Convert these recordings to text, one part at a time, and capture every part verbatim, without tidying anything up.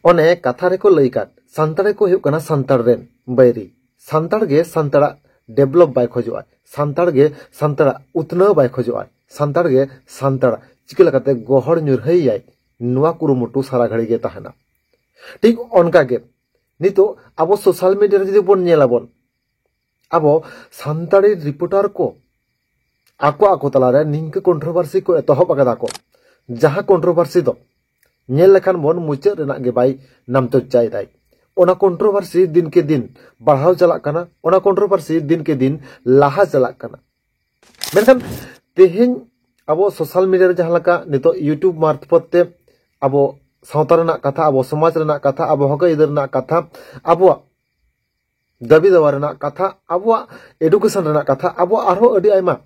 ᱚᱱᱮ ᱠᱟᱛᱷᱟ ᱨᱮᱠᱚ ᱞᱟᱹᱭ ᱠᱟᱫ, ᱥᱟᱱᱛᱟᱲ ᱠᱚ ᱦᱩᱭᱩᱜ ᱠᱟᱱᱟ ᱥᱟᱱᱛᱟᱲ ᱨᱮᱱ ᱵᱟᱹᱭᱨᱤ᱾ ᱥᱟᱱᱛᱟᱲ ᱜᱮ ᱥᱟᱱᱛᱟᱲᱟᱜ ᱰᱮᱵᱷᱞᱚᱯ ᱵᱟᱭ ᱠᱷᱚᱡᱚᱜᱼᱟ, ᱥᱟᱱᱛᱟᱲ ᱜᱮ ᱥᱟᱱᱛᱟᱲᱟᱜ ᱩᱛᱱᱟᱹᱣ ᱵᱟᱭ ᱠᱷᱚᱡᱚᱜᱼᱟ, ᱥᱟᱱᱛᱟᱲ ᱜᱮ ᱥᱟᱱᱛᱟᱲ ᱪᱤᱠᱟᱹ ᱞᱮᱠᱟᱛᱮ ᱜᱚᱦᱚᱲ ᱧᱩᱨᱦᱟᱹᱭᱟᱭ, ᱱᱚᱣᱟ ᱠᱩᱨᱩᱢᱩᱴᱩ ᱥᱟᱨᱟ ᱜᱷᱟᱹᱲᱤ ᱜᱮ ᱛᱟᱦᱮᱱᱟ᱾ ᱴᱷᱤᱠ ᱚᱱᱠᱟ ᱜᱮ ᱱᱤᱛᱚᱜ ᱟᱵᱚ ᱥᱳᱥᱟᱞ ᱢᱤᱰᱤᱭᱟ ᱨᱮ ᱡᱩᱫᱤ ᱵᱚᱱ ᱧᱮᱞᱟᱵᱚᱱ, ᱟᱵᱚ ᱥᱟᱱᱛᱟᱲᱤ ᱨᱤᱯᱳᱨᱴᱟᱨ ᱠᱚ ᱟᱠᱚ ᱟᱠᱚ ᱛᱟᱞᱟᱨᱮ ᱱᱤᱝᱠᱟᱹ ᱠᱚᱱᱴᱨᱳᱵᱷᱟᱨᱥᱤ ᱠᱚ ᱮᱛᱚᱦᱚᱵ ᱟᱠᱟᱫᱟ ᱠᱚ, ᱡᱟᱦᱟᱸ ᱠᱚᱱᱴᱨᱳᱵᱷᱟᱨᱥᱤ ᱫᱚ ᱧᱮᱞ ᱞᱮᱠᱷᱟᱱ ᱵᱚᱱ ᱢᱩᱪᱟᱹᱫ ᱨᱮᱱᱟᱜ ᱜᱮ ᱵᱟᱭ ᱱᱟᱢ ᱪᱚᱨᱪᱟᱭᱮᱫᱟᱭ᱾ ᱚᱱᱟ ᱠᱚᱱᱴᱨᱳᱵᱷᱟᱨᱥᱤ ᱫᱤᱱ ᱠᱮ ᱫᱤᱱ ᱵᱟᱲᱦᱟᱣ ᱪᱟᱞᱟᱜ ᱠᱟᱱᱟ, ᱚᱱᱟ ᱠᱚᱱᱴᱨᱳᱵᱷᱟᱨᱥᱤ ᱫᱤᱱ ᱠᱮ ᱫᱤᱱ ᱞᱟᱦᱟ ᱪᱟᱞᱟᱜ ᱠᱟᱱᱟ᱾ ᱢᱮᱱᱠᱷᱟᱱ ᱛᱮᱦᱮᱧ ᱟᱵᱚ ᱥᱳᱥᱟᱞ ᱢᱤᱰᱤᱭᱟ ᱨᱮ ᱡᱟᱦᱟᱸ ᱞᱮᱠᱟ ᱱᱤᱛᱚᱜ YouTube ᱢᱟᱨᱯᱷᱚᱛ ᱛᱮ ᱟᱵᱚ ᱥᱟᱶᱛᱟ ᱨᱮᱱᱟᱜ ᱠᱟᱛᱷᱟ, ᱟᱵᱚ ᱥᱚᱢᱟᱡᱽ ᱨᱮᱱᱟᱜ ᱠᱟᱛᱷᱟ, ᱟᱵᱚ ᱦᱚᱠ ᱟᱹᱭᱫᱟᱹᱨ ᱨᱮᱱᱟᱜ ᱠᱟᱛᱷᱟ, ᱟᱵᱚᱣᱟᱜ ᱫᱟᱹᱵᱤ ᱫᱟᱣᱟ ᱨᱮᱱᱟᱜ ᱠᱟᱛᱷᱟ, ᱟᱵᱚᱣᱟᱜ ᱮᱰᱩᱠᱮᱥᱚᱱ ᱨᱮᱱᱟᱜ ᱠᱟᱛᱷᱟ, ᱟᱵᱚᱣᱟᱜ ᱟᱨᱦᱚᱸ ᱟᱹᱰᱤ ᱟᱭᱢᱟ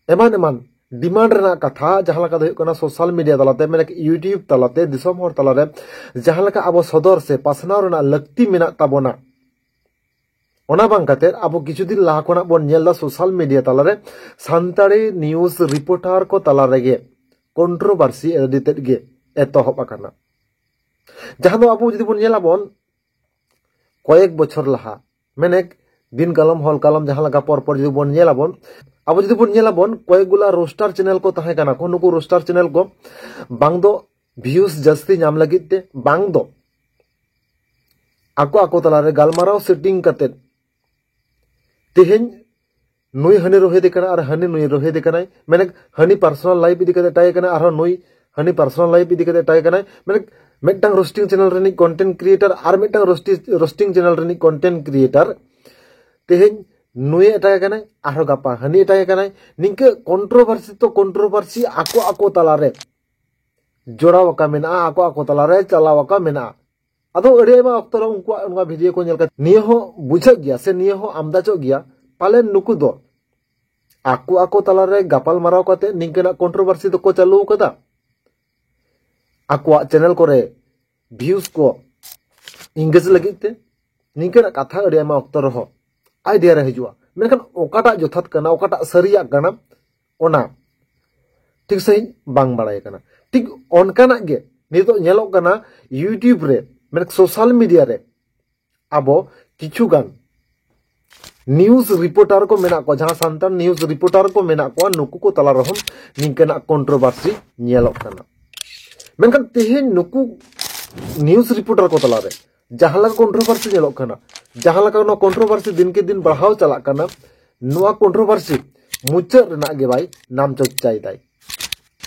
ᱮᱢᱟᱱ ᱮᱢᱟᱱ ᱰᱤᱢᱟᱱᱰ ᱨᱮᱱᱟᱜ ᱠᱟᱛᱷᱟ, ᱡᱟᱦᱟᱸ ᱞᱮᱠᱟ ᱫᱚ ᱦᱩᱭᱩᱜ ᱠᱟᱱᱟ ᱥᱳᱥᱟᱞ ᱢᱤᱰᱤᱭᱟ ᱛᱟᱞᱟᱛᱮ, ᱢᱟᱱᱮ YouTube ᱛᱟᱞᱟᱛᱮ, ᱫᱤᱥᱚᱢ ᱦᱚᱲ ᱛᱟᱞᱟᱨᱮ ᱡᱟᱦᱟᱸ ᱞᱮᱠᱟ ᱟᱵᱚ ᱥᱚᱫᱚᱨ ᱥᱮ ᱯᱟᱥᱱᱟᱣ ᱨᱮᱱᱟᱜ ᱞᱟᱹᱠᱛᱤ ᱢᱮᱱᱟᱜ ᱛᱟᱵᱚᱱᱟ, ᱚᱱᱟ ᱵᱟᱝ ᱠᱟᱛᱮ ᱟᱵᱚ ᱠᱤᱪᱷᱩ ᱫᱤᱱ ᱞᱟᱦᱟ ᱠᱷᱚᱱᱟᱜ ᱵᱚᱱ ᱧᱮᱞ ᱮᱫᱟ ᱥᱳᱥᱟᱞ ᱢᱤᱰᱤᱭᱟ ᱛᱟᱞᱟᱨᱮ ᱥᱟᱱᱛᱟᱲᱤ ᱱᱤᱭᱩᱡᱽ ᱨᱤᱯᱳᱨᱴᱟᱨ ᱠᱚ ᱛᱟᱞᱟ ᱨᱮᱜᱮ ᱠᱚᱱᱴᱨᱳᱵᱷᱟᱨᱥᱤ ᱟᱹᱰᱤ ᱛᱮᱫ ᱜᱮ ᱮᱛᱚᱦᱚᱵ ᱟᱠᱟᱱᱟ᱾ ᱡᱟᱦᱟᱸ ᱫᱚ ᱟᱵᱚ ᱡᱩᱫᱤ ᱵᱚᱱ ᱧᱮᱞᱟᱵᱚᱱ ᱠᱚᱭᱮᱠ ᱵᱚᱪᱷᱚᱨ ᱞᱟᱦᱟ, ᱢᱮᱱᱮᱠ ᱫᱤᱱ ᱠᱟᱞᱚᱢ ᱦᱚᱞ ᱠᱟᱞᱚᱢ ᱡᱟᱦᱟᱸ ᱞᱮᱠᱟ ᱯᱚᱨ ᱯᱚᱨ ᱡᱩᱫᱤ ᱵᱚᱱ ᱧᱮᱞᱟᱵᱚᱱ, ᱟᱵᱚ ᱡᱩᱫᱤ ᱵᱚᱱ ᱧᱮᱞᱟᱵᱚᱱ ᱠᱚᱭᱮᱠ ᱜᱩᱞᱟ ᱨᱳᱥᱴᱟᱨ ᱪᱮᱱᱮᱞ ᱠᱚ ᱛᱟᱦᱮᱸ ᱠᱟᱱᱟ ᱠᱚ, ᱱᱩᱠᱩ ᱨᱳᱥᱴᱟᱨ ᱪᱮᱱᱮᱞ ᱠᱚ ᱵᱟᱝ ᱫᱚ ᱵᱷᱤᱭᱩᱥ ᱡᱟᱹᱥᱛᱤ ᱧᱟᱢ ᱞᱟᱹᱜᱤᱫ ᱛᱮ, ᱵᱟᱝ ᱫᱚ ᱟᱠᱚ ᱟᱠᱚ ᱛᱟᱞᱟᱨᱮ ᱜᱟᱞᱢᱟᱨᱟᱣ ᱥᱮᱴᱤᱝ ᱠᱟᱛᱮ ᱛᱮᱦᱮᱧ ᱱᱩᱭ ᱦᱟᱹᱱᱤ ᱨᱳᱦᱮᱫᱮ ᱠᱟᱱᱟ ᱟᱨ ᱦᱟᱹᱱᱤ ᱱᱩᱭ ᱨᱳᱦᱮᱫᱮ ᱠᱟᱱᱟᱭ, ᱢᱟᱱᱮ ᱦᱟᱹᱱᱤ ᱯᱟᱨᱥᱚᱱᱟᱞ ᱞᱟᱭᱤᱯ ᱤᱫᱤ ᱠᱟᱛᱮ ᱮᱴᱟᱜ ᱠᱟᱱᱟ, ᱟᱨᱦᱚᱸ ᱱᱩᱭ ᱦᱟᱹᱱᱤ ᱯᱟᱨᱥᱚᱱᱟᱞ ᱞᱟᱭᱤᱯ ᱤᱫᱤ ᱠᱟᱛᱮ ᱮᱴᱟᱜ ᱠᱟᱱᱟᱭ, ᱢᱟᱱᱮ ᱢᱤᱫᱴᱟᱝ ᱨᱳᱥᱴᱤᱝ ᱪᱮᱱᱮᱞ ᱨᱤᱱᱤᱡ ᱠᱚᱱᱴᱮᱱᱴ ᱠᱨᱤᱭᱮᱴᱟᱨ ᱟᱨ ᱢᱤᱫᱴᱟᱝ ᱨᱳᱥᱴᱤᱝ ᱪᱮᱱᱮᱞ ᱨᱤᱱᱤᱡ ᱠᱚᱱᱴᱮᱱᱴ ᱠᱨᱤᱭᱮᱴᱟᱨ ᱛᱮᱦᱮᱧ ᱱᱩᱭᱮ ᱮᱴᱟᱜ ᱠᱟᱱᱟᱭ, ᱟᱨᱦᱚᱸ ᱜᱟᱯᱟ ᱦᱟᱹᱱᱤ ᱮᱴᱟᱜ ᱠᱟᱱᱟᱭ᱾ ᱱᱤᱝᱠᱟᱹ ᱠᱚᱱᱴᱨᱳᱵᱷᱟᱨᱥᱤ ᱛᱚ ᱠᱚᱱᱴᱨᱳᱵᱷᱟᱨᱥᱤ ᱟᱠᱚ ᱟᱠᱚ ᱛᱟᱞᱟᱨᱮ ᱡᱚᱲᱟᱣ ᱟᱠᱟ ᱢᱮᱱᱟᱜᱼᱟ, ᱟᱠᱚ ᱟᱠᱚ ᱛᱟᱞᱟᱨᱮ ᱪᱟᱞᱟᱣ ᱟᱠᱟ ᱢᱮᱱᱟᱜᱼᱟ᱾ ᱟᱫᱚ ᱟᱹᱰᱤ ᱟᱭᱢᱟ ᱚᱠᱛᱚ ᱨᱮ ᱩᱱᱠᱩᱣᱟᱜ ᱱᱚᱣᱟ ᱵᱷᱤᱰᱤᱭᱳ ᱠᱚ ᱧᱮᱞ ᱠᱟᱛᱮ ᱱᱤᱭᱟᱹ ᱦᱚᱸ ᱵᱩᱡᱷᱟᱹᱜ ᱜᱮᱭᱟ ᱥᱮ ᱱᱤᱭᱟᱹ ᱦᱚᱸ ᱟᱢᱫᱟᱡᱚᱜ ᱜᱮᱭᱟ, ᱯᱟᱞᱮᱱ ᱱᱩᱠᱩ ᱫᱚ ᱟᱠᱚ ᱟᱠᱚ ᱛᱟᱞᱟᱨᱮ ᱜᱟᱯᱟᱞ ᱢᱟᱨᱟᱣ ᱠᱟᱛᱮ ᱱᱤᱝᱠᱟᱹᱱᱟᱜ ᱠᱚᱱᱴᱨᱳᱵᱷᱟᱨᱥᱤ ᱫᱚᱠᱚ ᱪᱟᱹᱞᱩ ᱟᱠᱟᱫᱟ ᱟᱠᱚᱣᱟᱜ ᱪᱮᱱᱮᱞ ᱠᱚᱨᱮ ᱵᱷᱤᱭᱩᱥ ᱠᱚ ᱤᱝᱜᱮᱡᱽ ᱞᱟᱹᱜᱤᱫ ᱛᱮ᱾ ᱱᱤᱝᱠᱟᱹᱱᱟᱜ ᱠᱟᱛᱷᱟ ᱟᱹᱰᱤ ᱟᱭᱢᱟ ᱚᱠᱛᱚ ᱨᱮᱦᱚᱸ ᱟᱭᱰᱤᱭᱟ ᱨᱮ ᱦᱤᱡᱩᱜᱼᱟ, ᱢᱮᱱᱠᱷᱟᱱ ᱚᱠᱟᱴᱟᱜ ᱡᱚᱛᱷᱟᱛ ᱠᱟᱱᱟ, ᱚᱠᱟᱴᱟᱜ ᱥᱟᱹᱨᱤᱭᱟᱜ ᱠᱟᱱᱟ, ᱚᱱᱟ ᱴᱷᱤᱠ ᱥᱟᱺᱦᱤᱡ ᱵᱟᱝ ᱵᱟᱲᱟᱭ ᱠᱟᱱᱟ᱾ ᱴᱷᱤᱠ ᱚᱱᱠᱟᱱᱟᱜ ᱜᱮ ᱱᱤᱛᱚᱜ ᱧᱮᱞᱚᱜ ᱠᱟᱱᱟ YouTube ᱨᱮ, ᱢᱟᱱᱮ social media ᱨᱮ ᱟᱵᱚ ᱠᱤᱪᱷᱩ ᱜᱟᱱ news reporter ᱠᱚ ᱢᱮᱱᱟᱜ ᱠᱚᱣᱟ, ᱡᱟᱦᱟᱸ ᱥᱟᱱᱛᱟᱲ news reporter ᱠᱚ ᱢᱮᱱᱟᱜ ᱠᱚᱣᱟ, ᱱᱩᱠᱩ ᱠᱚ ᱛᱟᱞᱟ ᱨᱮᱦᱚᱸ ᱱᱤᱝᱠᱟᱹᱱᱟᱜ controversy ᱧᱮᱞᱚᱜ ᱠᱟᱱᱟ᱾ ᱢᱮᱱᱠᱷᱟᱱ ᱛᱮᱦᱮᱧ ᱱᱩᱠᱩ news reporter ᱠᱚ ᱛᱟᱞᱟᱨᱮ ᱡᱟᱦᱟᱸ ᱞᱮᱠᱟ controversy ᱧᱮᱞᱚᱜ ᱠᱟᱱᱟ, ᱡᱟᱦᱟᱸ ᱞᱮᱠᱟ ᱱᱚᱣᱟ controversy ᱫᱤᱱ ᱠᱮ ᱫᱤᱱ ᱵᱟᱲᱦᱟᱣ ᱪᱟᱞᱟᱜ ᱠᱟᱱᱟ, ᱱᱚᱣᱟ controversy ᱢᱩᱪᱟᱹᱫ ᱨᱮᱱᱟᱜ ᱜᱮ ᱵᱟᱭ ᱱᱟᱢ ᱪᱚᱨᱪᱟᱭᱮᱫᱟᱭ᱾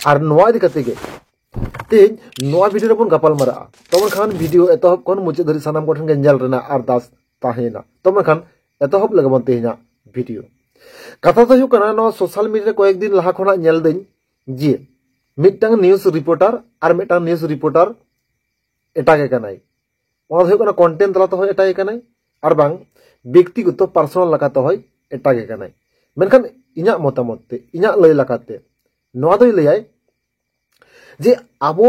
ᱟᱨ ᱱᱚᱣᱟ ᱤᱫᱤ ᱠᱟᱛᱮ ᱜᱮ ᱛᱮᱦᱮᱧ ᱱᱚᱣᱟ video ᱨᱮᱵᱚᱱ ᱜᱟᱯᱟᱞ ᱢᱟᱨᱟᱜᱼᱟ᱾ ᱛᱚᱵᱮ ᱠᱷᱟᱱ video ᱮᱛᱚᱦᱚᱵ ᱠᱷᱚᱱ ᱢᱩᱪᱟᱹᱫ ᱫᱷᱟᱹᱨᱤᱡ ᱥᱟᱱᱟᱢ ᱠᱚᱴᱷᱮᱱ ᱜᱮ ᱧᱮᱞ ᱨᱮᱱᱟᱜ ᱟᱨᱫᱟᱥ ᱛᱟᱦᱮᱸᱭᱮᱱᱟ᱾ ᱛᱚᱵᱮ ᱠᱷᱟᱱ ᱮᱛᱚᱦᱚᱵ ᱞᱮᱜᱮ ᱵᱚᱱ ᱛᱮᱦᱮᱧᱟᱜ video᱾ ᱠᱟᱛᱷᱟ ᱫᱚ ᱦᱩᱭᱩᱜ ᱠᱟᱱᱟ, ᱱᱚᱣᱟ social media ᱨᱮ ᱠᱚᱭᱮᱠ ᱫᱤᱱ ᱞᱟᱦᱟ ᱠᱷᱚᱱᱟᱜ ᱧᱮᱞ ᱫᱟᱹᱧ ᱡᱮ ᱢᱤᱫᱴᱟᱝ news reporter ᱟᱨ ᱢᱤᱫᱴᱟᱝ news reporter ᱮᱴᱟᱜᱮ ᱠᱟᱱᱟᱭ᱾ ᱚᱱᱟ ᱫᱚ ᱦᱩᱭᱩᱜ ᱠᱟᱱᱟ, content ᱛᱟᱞᱟ ᱛᱮᱦᱚᱸ ᱮᱴᱟᱜᱮ ᱠᱟᱱᱟᱭ, ᱟᱨ ᱵᱟᱝ ᱵᱮᱠᱛᱤᱜᱚᱛᱚ personal ᱞᱮᱠᱟᱛᱮ ᱦᱚᱸᱭ ᱮᱴᱟᱜᱮ ᱠᱟᱱᱟᱭ᱾ ᱢᱮᱱᱠᱷᱟᱱ ᱤᱧᱟᱹᱜ ᱢᱚᱛᱟᱢᱚᱛ ᱛᱮ, ᱤᱧᱟᱹᱜ ᱞᱟᱹᱭ ᱞᱮᱠᱟᱛᱮ, ᱱᱚᱣᱟ ᱫᱚᱭ ᱞᱟᱹᱭᱟᱭ ᱡᱮ ᱟᱵᱚ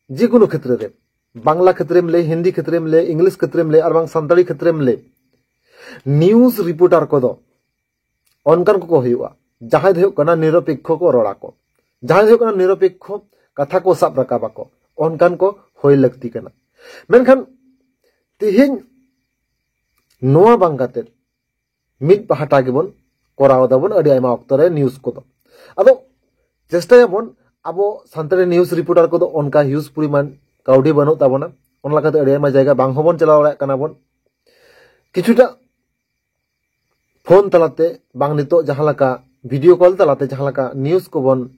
ᱡᱮᱠᱳᱱᱳ ᱠᱷᱮᱛᱨᱮ ᱨᱮ, ᱵᱟᱝᱞᱟ ᱠᱷᱮᱛᱨᱮᱢ ᱞᱟᱹᱭ, ᱦᱤᱱᱫᱤ ᱠᱷᱮᱛᱨᱮᱢ ᱞᱟᱹᱭ, ᱤᱝᱞᱤᱥ ᱠᱷᱮᱛᱨᱮᱢ ᱞᱟᱹᱭ, ᱟᱨ ᱵᱟᱝ ᱥᱟᱱᱛᱟᱲᱤ ᱠᱷᱮᱛᱨᱮᱢ ᱞᱟᱹᱭ, news reporter ᱠᱚᱫᱚ ᱚᱱᱠᱟᱱ ᱠᱚᱠᱚ ᱦᱩᱭᱩᱜᱼᱟ, ᱡᱟᱦᱟᱸᱭ ᱫᱚ ᱦᱩᱭᱩᱜ ᱠᱟᱱᱟ ᱱᱤᱨᱚᱯᱮᱠᱠᱷᱚ ᱠᱚ ᱨᱚᱲᱟ ᱠᱚ, ᱡᱟᱦᱟᱸᱭ ᱫᱚ ᱦᱩᱭᱩᱜ ᱠᱟᱱᱟ ᱱᱤᱨᱚᱯᱮᱠᱠᱷᱚ ᱠᱟᱛᱷᱟ ᱠᱚ ᱥᱟᱵ ᱨᱟᱠᱟᱵ ᱟᱠᱚ, ᱚᱱᱠᱟᱱ ᱠᱚ ᱦᱩᱭ ᱞᱟᱹᱠᱛᱤ ᱠᱟᱱᱟ᱾ ᱢᱮᱱᱠᱷᱟᱱ ᱛᱮᱦᱮᱧ ᱱᱚᱣᱟ ᱵᱟᱝ ᱠᱟᱛᱮ ᱢᱤᱫ ᱯᱟᱦᱴᱟ ᱜᱮᱵᱚᱱ ᱠᱚᱨᱟᱣ ᱫᱟᱵᱚᱱ ᱟᱹᱰᱤ ᱟᱭᱢᱟ ᱚᱠᱛᱚ ᱨᱮ news ᱠᱚᱫᱚ᱾ ᱟᱫᱚ ᱪᱮᱥᱴᱟᱭᱟᱵᱚᱱ ᱟᱵᱚ ᱥᱟᱱᱛᱟᱲᱤ news reporter ᱠᱚᱫᱚ ᱚᱱᱠᱟ huge ᱯᱚᱨᱤᱢᱟᱱ ᱠᱟᱹᱣᱰᱤ ᱵᱟᱹᱱᱩᱜ ᱛᱟᱵᱚᱱᱟ, ᱚᱱᱟ ᱞᱮᱠᱟᱛᱮ ᱟᱹᱰᱤ ᱟᱭᱢᱟ ᱡᱟᱭᱜᱟ ᱵᱟᱝ ᱦᱚᱸᱵᱚᱱ ᱪᱟᱞᱟᱣ ᱫᱟᱲᱮᱭᱟᱜ ᱠᱟᱱᱟ ᱵᱚᱱ᱾ ᱠᱤᱪᱷᱩᱴᱟ phone ᱛᱟᱞᱟᱛᱮ, ᱵᱟᱝ ᱱᱤᱛᱚᱜ ᱡᱟᱦᱟᱸ ᱞᱮᱠᱟ video call ᱛᱟᱞᱟᱛᱮ ᱡᱟᱦᱟᱸ ᱞᱮᱠᱟ news ᱠᱚᱵᱚᱱ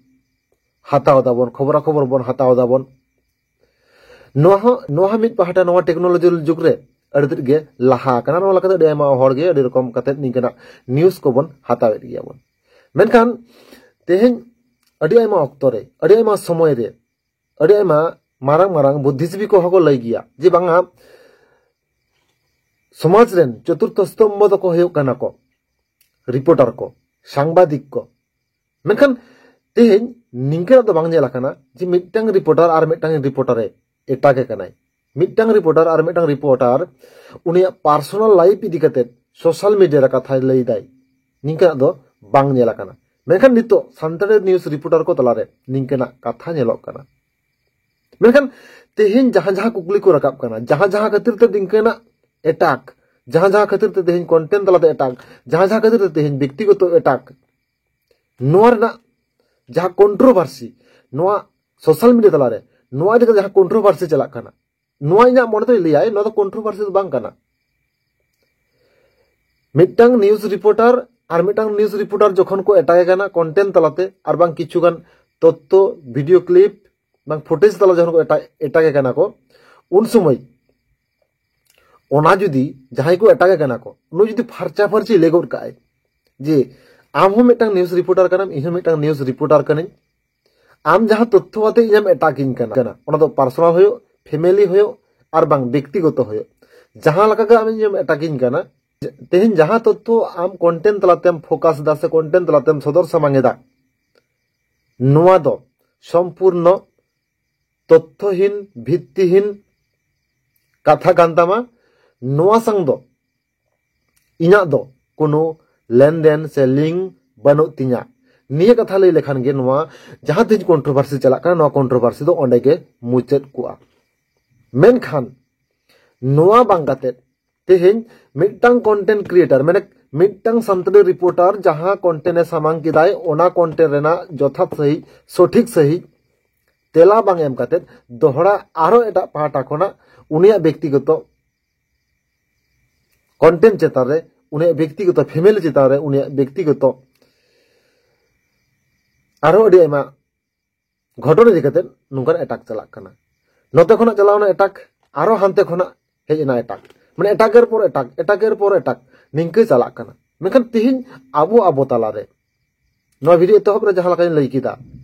ᱦᱟᱛᱟᱣ ᱫᱟᱵᱚᱱ, ᱠᱷᱚᱵᱚᱨᱟ ᱠᱷᱚᱵᱚᱨ ᱵᱚᱱ ᱦᱟᱛᱟᱣ ᱫᱟᱵᱚᱱ, ᱱᱚᱣᱟ ᱦᱚᱸ, ᱱᱚᱣᱟ ᱦᱚᱸ ᱢᱤᱫ ᱯᱟᱦᱴᱟ ᱱᱚᱣᱟ technology ᱡᱩᱜᱽ ᱨᱮ ᱟᱹᱰᱤ ᱛᱮᱫ ᱜᱮ ᱞᱟᱦᱟ ᱟᱠᱟᱱᱟ᱾ ᱱᱚᱣᱟ ᱞᱮᱠᱟᱛᱮ ᱟᱹᱰᱤ ᱟᱭᱢᱟ ᱦᱚᱲ ᱜᱮ ᱟᱹᱰᱤ ᱨᱚᱠᱚᱢ ᱠᱟᱛᱮ ᱱᱤᱝᱠᱟᱹᱱᱟᱜ news ᱠᱚᱵᱚᱱ ᱦᱟᱛᱟᱣᱮᱫ ᱜᱮᱭᱟ ᱵᱚᱱ᱾ ᱢᱮᱱᱠᱷᱟᱱ ᱛᱮᱦᱮᱧ ᱟᱹᱰᱤ ᱟᱭᱢᱟ ᱚᱠᱛᱚ ᱨᱮ, ᱟᱹᱰᱤ ᱟᱭᱢᱟ ᱥᱚᱢᱚᱭ ᱨᱮ, ᱟᱹᱰᱤ ᱟᱭᱢᱟ ᱢᱟᱨᱟᱝ ᱢᱟᱨᱟᱝ ᱵᱩᱫᱽᱫᱷᱤᱡᱤᱵᱤ ᱠᱚᱦᱚᱸ ᱠᱚ ᱞᱟᱹᱭ ᱜᱮᱭᱟ ᱡᱮ ᱵᱟᱝᱟ, ᱥᱚᱢᱟᱡᱽ ᱨᱮᱱ ᱪᱚᱛᱩᱨᱛᱷᱚ ᱥᱛᱚᱢᱵᱷᱚ ᱫᱚᱠᱚ ᱦᱩᱭᱩᱜ ᱠᱟᱱᱟ ᱠᱚ reporter ᱠᱚ, ᱥᱟᱝᱵᱟᱫᱤᱠ ᱠᱚ᱾ ᱢᱮᱱᱠᱷᱟᱱ ᱛᱮᱦᱮᱧ ᱱᱤᱝᱠᱟᱹᱱᱟᱜ ᱫᱚ ᱵᱟᱝ ᱧᱮᱞ ᱟᱠᱟᱱᱟ ᱡᱮ ᱢᱤᱫᱴᱟᱝ reporter ᱟᱨ ᱢᱤᱫᱴᱟᱝ reporter ᱮ ᱮᱴᱟᱜᱮ ᱠᱟᱱᱟᱭ᱾ ᱢᱤᱫᱴᱟᱝ reporter ᱟᱨ ᱢᱤᱫᱴᱟᱝ reporter ᱩᱱᱤᱭᱟᱜ personal life ᱤᱫᱤ ᱠᱟᱛᱮ social media ᱨᱮ ᱠᱟᱛᱷᱟᱭ ᱞᱟᱹᱭ ᱫᱟᱭ, ᱱᱤᱝᱠᱟᱹᱱᱟᱜ ᱫᱚ ᱵᱟᱝ ᱧᱮᱞ ᱟᱠᱟᱱᱟ᱾ ᱢᱮᱱᱠᱷᱟᱱ ᱱᱤᱛᱚᱜ ᱥᱟᱱᱛᱟᱲᱤ news reporter ᱠᱚ ᱛᱟᱞᱟᱨᱮ ᱱᱤᱝᱠᱟᱹᱱᱟᱜ ᱠᱟᱛᱷᱟ ᱧᱮᱞᱚᱜ ᱠᱟᱱᱟ᱾ ᱢᱮᱱᱠᱷᱟᱱ ᱛᱮᱦᱮᱧ ᱡᱟᱦᱟᱸ ᱡᱟᱦᱟᱸ ᱠᱩᱠᱞᱤ ᱠᱚ ᱨᱟᱠᱟᱵ ᱠᱟᱱᱟ, ᱡᱟᱦᱟᱸ ᱡᱟᱦᱟᱸ ᱠᱷᱟᱹᱛᱤᱨ ᱛᱮ ᱱᱤᱝᱠᱟᱹᱱᱟᱜ ᱮᱴᱟᱠ, ᱡᱟᱦᱟᱸ ᱡᱟᱦᱟᱸ ᱠᱷᱟᱹᱛᱤᱨ ᱛᱮ ᱛᱮᱦᱮᱧ ᱠᱚᱱᱴᱮᱱᱴ ᱛᱟᱞᱟᱛᱮ ᱮᱴᱟᱠ, ᱡᱟᱦᱟᱸ ᱡᱟᱦᱟᱸ ᱠᱷᱟᱹᱛᱤᱨ ᱛᱮ ᱛᱮᱦᱮᱧ ᱵᱮᱠᱛᱤᱜᱚᱛᱚ ᱮᱴᱟᱠ, ᱱᱚᱣᱟ ᱨᱮᱱᱟᱜ ᱡᱟᱦᱟᱸ ᱠᱚᱱᱴᱨᱳᱵᱷᱟᱨᱥᱤ, ᱱᱚᱣᱟ ᱥᱳᱥᱟᱞ ᱢᱤᱰᱤᱭᱟ ᱛᱟᱞᱟᱨᱮ ᱱᱚᱣᱟ ᱤᱫᱤ ᱠᱟᱛᱮ ᱡᱟᱦᱟᱸ ᱠᱚᱱᱴᱨᱳᱵᱷᱟᱨᱥᱤ ᱪᱟᱞᱟᱜ ᱠᱟᱱᱟ, ᱱᱚᱣᱟ ᱤᱧᱟᱹᱜ ᱢᱚᱱᱮ ᱫᱚᱭ ᱞᱟᱹᱭᱟᱭ ᱱᱚᱣᱟ ᱫᱚ ᱠᱚᱱᱴᱨᱳᱵᱷᱟᱨᱥᱤ ᱫᱚ ᱵᱟᱝ ᱠᱟᱱᱟ᱾ ᱢᱤᱫᱴᱟᱝ ᱱᱤᱭᱩᱡᱽ ᱨᱤᱯᱳᱨᱴᱟᱨ ᱟᱨ ᱢᱤᱫᱴᱟᱝ ᱱᱤᱭᱩᱡᱽ ᱨᱤᱯᱳᱨᱴᱟᱨ ᱡᱚᱠᱷᱚᱱ ᱠᱚ ᱮᱴᱟᱜᱮ ᱠᱟᱱᱟ ᱠᱚᱱᱴᱮᱱᱴ ᱛᱟᱞᱟᱛᱮ, ᱟᱨ ᱵᱟᱝ ᱠᱤᱪᱷᱩ ᱜᱟᱱ ᱛᱚᱛᱛᱷᱚ, ᱵᱷᱤᱰᱤᱭᱳ ᱠᱞᱤᱯ, ᱵᱟᱝ ᱯᱷᱩᱴᱮᱡᱽ ᱛᱟᱞᱟ ᱡᱚᱠᱷᱚᱱ ᱠᱚ ᱮᱴᱟᱜ ᱮᱴᱟᱜᱮ ᱠᱟᱱᱟ ᱠᱚ, ᱩᱱ ᱥᱚᱢᱚᱭ ᱚᱱᱟ ᱡᱩᱫᱤ ᱡᱟᱦᱟᱸᱭ ᱠᱚ ᱮᱴᱟᱜᱮ ᱠᱟᱱᱟ ᱠᱚ, ᱩᱱᱤ ᱡᱩᱫᱤ ᱯᱷᱟᱨᱪᱟ ᱯᱷᱟᱨᱪᱤ ᱞᱟᱹᱭ ᱜᱚᱫ ᱠᱟᱜᱼᱟᱭ ᱡᱮ ᱟᱢ ᱦᱚᱸ ᱢᱤᱫᱴᱟᱝ ᱱᱤᱭᱩᱡᱽ ᱨᱤᱯᱳᱨᱴᱟᱨ ᱠᱟᱱᱟᱢ, ᱤᱧ ᱦᱚᱸ ᱢᱤᱫᱴᱟᱝ ᱱᱤᱭᱩᱡᱽ ᱨᱤᱯᱳᱨᱴᱟᱨ ᱠᱟᱹᱱᱟᱹᱧ, ᱟᱢ ᱡᱟᱦᱟᱸ ᱛᱚᱛᱛᱷᱚ ᱟᱛᱮ ᱤᱧᱮᱢ ᱮᱴᱟᱜᱤᱧ ᱠᱟᱱᱟ, ᱚᱱᱟ ᱫᱚ ᱯᱟᱨᱥᱚᱱᱟᱞ ᱦᱩᱭᱩᱜ, ᱯᱷᱮᱢᱮᱞᱤ ᱦᱩᱭᱩᱜ, ᱟᱨ ᱵᱟᱝ ᱵᱮᱠᱛᱤᱜᱚᱛᱚ ᱦᱩᱭᱩᱜ, ᱡᱟᱦᱟᱸ ᱞᱮᱠᱟ ᱜᱮ ᱟᱢ ᱤᱧᱮᱢ ᱮᱴᱟᱜᱤᱧ ᱠᱟᱱᱟ, ᱛᱮᱦᱮᱧ ᱡᱟᱦᱟᱸ ᱛᱚᱛᱛᱷᱚ ᱟᱢ ᱠᱚᱱᱴᱮᱱᱴ ᱛᱟᱞᱟᱛᱮᱢ ᱯᱷᱳᱠᱟᱥ ᱮᱫᱟ ᱥᱮ ᱠᱚᱱᱴᱮᱱᱴ ᱛᱟᱞᱟᱛᱮᱢ ᱥᱚᱫᱚᱨ ᱥᱟᱢᱟᱝ ᱮᱫᱟ, ᱱᱚᱣᱟ ᱫᱚ ᱥᱚᱢᱯᱩᱨᱱᱚ ᱛᱚᱛᱛᱷᱚᱦᱤᱱ, ᱵᱷᱤᱛᱛᱤᱦᱤᱱ ᱠᱟᱛᱷᱟ ᱠᱟᱱ ᱛᱟᱢᱟ᱾ ᱱᱚᱣᱟ ᱥᱟᱝ ᱫᱚ ᱤᱧᱟᱹᱜ ᱫᱚ ᱠᱳᱱᱳ ᱞᱮᱱᱫᱮᱱ ᱥᱮ ᱞᱤᱝᱠ ᱵᱟᱹᱱᱩᱜ ᱛᱤᱧᱟ᱾ ᱱᱤᱭᱟᱹ ᱠᱟᱛᱷᱟ ᱞᱟᱹᱭ ᱞᱮᱠᱷᱟᱱ ᱜᱮ ᱱᱚᱣᱟ ᱡᱟᱦᱟᱸ ᱛᱮᱦᱮᱧ ᱠᱚᱱᱴᱨᱳᱵᱷᱟᱨᱥᱤ ᱪᱟᱞᱟᱜ ᱠᱟᱱᱟ, ᱱᱚᱣᱟ ᱠᱚᱱᱴᱨᱳᱵᱷᱟᱨᱥᱤ ᱫᱚ ᱚᱸᱰᱮ ᱜᱮ ᱢᱩᱪᱟᱹᱫ ᱠᱚᱜᱼᱟ᱾ ᱢᱮᱱᱠᱷᱟᱱ ᱱᱚᱣᱟ ᱵᱟᱝ ᱠᱟᱛᱮ ᱛᱮᱦᱮᱧ ᱢᱤᱫᱴᱟᱝ ᱠᱚᱱᱴᱮᱱᱴ ᱠᱨᱤᱭᱮᱴᱟᱨ, ᱢᱟᱱᱮ ᱢᱤᱫᱴᱟᱝ ᱥᱟᱱᱛᱟᱲᱤ ᱨᱤᱯᱳᱨᱴᱟᱨ ᱡᱟᱦᱟᱸ ᱠᱚᱱᱴᱮᱱᱴ ᱮ ᱥᱟᱢᱟᱝ ᱠᱮᱫᱟᱭ, ᱚᱱᱟ ᱠᱚᱱᱴᱮᱱᱴ ᱨᱮᱱᱟᱜ ᱡᱚᱛᱷᱟᱛ ᱥᱟᱺᱦᱤᱡ, ᱥᱚᱴᱷᱤᱠ ᱥᱟᱺᱦᱤᱡ ᱛᱮᱞᱟ ᱵᱟᱝ ᱮᱢ ᱠᱟᱛᱮ ᱫᱚᱦᱲᱟ ᱟᱨᱦᱚᱸ ᱮᱴᱟᱜ ᱯᱟᱦᱴᱟ ᱠᱷᱚᱱᱟᱜ ᱩᱱᱤᱭᱟᱜ ᱵᱮᱠᱛᱤᱜᱚᱛᱚ ᱠᱚᱱᱴᱮᱱᱴ ᱪᱮᱛᱟᱱ ᱨᱮ, ᱩᱱᱤᱭᱟᱜ ᱵᱮᱠᱛᱤᱜᱚᱛᱚ ᱯᱷᱮᱢᱮᱞᱤ ᱪᱮᱛᱟᱱ ᱨᱮ, ᱩᱱᱤᱭᱟᱜ ᱵᱮᱠᱛᱤᱜᱚᱛᱚ ᱟᱨᱦᱚᱸ ᱟᱹᱰᱤ ᱟᱭᱢᱟ ᱜᱷᱚᱴᱚᱱ ᱤᱫᱤ ᱠᱟᱛᱮ ᱱᱚᱝᱠᱟᱱ ᱮᱴᱟᱠ ᱪᱟᱞᱟᱜ ᱠᱟᱱᱟ᱾ ᱱᱚᱛᱮ ᱠᱷᱚᱱᱟᱜ ᱪᱟᱞᱟᱣ ᱮᱱᱟ ᱮᱴᱟᱠ, ᱟᱨᱦᱚᱸ ᱦᱟᱱᱛᱮ ᱠᱷᱚᱱᱟᱜ ᱦᱮᱡ ᱮᱱᱟ ᱮᱴᱟᱠ, ᱢᱟᱱᱮ ᱮᱴᱟᱜᱮᱨ ᱯᱚᱨ ᱮᱴᱟᱠ, ᱮᱴᱟᱜᱮᱨ ᱯᱚᱨ ᱮᱴᱟᱠ, ᱱᱤᱝᱠᱟᱹ ᱪᱟᱞᱟᱜ ᱠᱟᱱᱟ᱾ ᱢᱮᱱᱠᱷᱟᱱ ᱛᱮᱦᱮᱧ ᱟᱵᱚ ᱟᱵᱚ ᱛᱟᱞᱟᱨᱮ ᱱᱚᱣᱟ ᱵᱷᱤᱰᱤᱭᱳ ᱮᱛᱚᱦᱚᱵ ᱨᱮ ᱡᱟᱦᱟᱸ ᱞᱮᱠᱟᱧ ᱞᱟᱹᱭ ᱠᱮᱫᱟ